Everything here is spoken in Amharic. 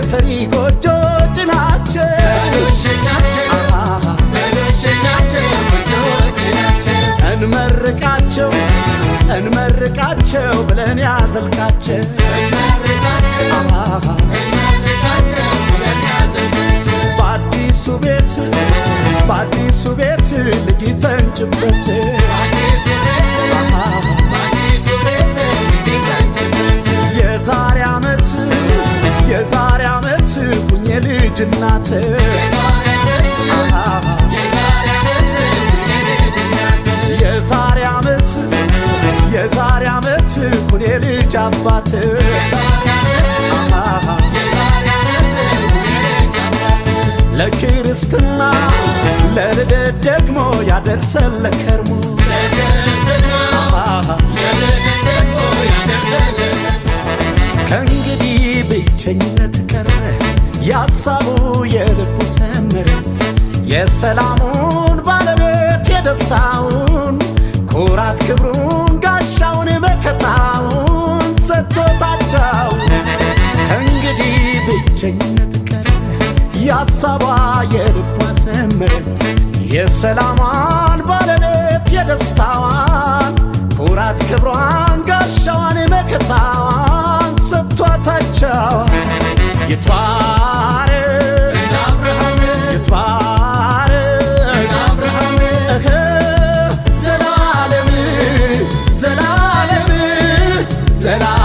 የሰሪ ጎጆ ጭናቸው። እንመርቃቸው እንመርቃቸው ብለን ያዘልቃቸው። በአዲሱ ቤት በአዲሱ ቤት ልጅ ፈንጭበት። የዛሬ ዓመት የዛሬ ዓመት ሁኜ ልጅ እናት። የዛሬ ዓመት የዛሬ ዓመት ሁኔ ልጅ አባት። ለክርስትና ለልደት ደግሞ ያደርሰን ለከርሞ። ከእንግዲህ ብቸኝነት ቀረ፣ ያሳቡ የልቡ ሰመረ። የሰላሙን ባለቤት የደስታውን ኩራት ክብሩን ጋሻውን መከታውን ሰጥቶታቸው። ከእንግዲህ ብቸኝነት ቀረ፣ ያሳቧ የልቧ ሰመረ። የሰላሟን ባለቤት የደስታዋን ኩራት ክብሯን ጋሻዋን መከታዋን ሰጥቷታቸው። ይትባረክ ይትባረክ ዘላለም ዘላለም ዘላለም።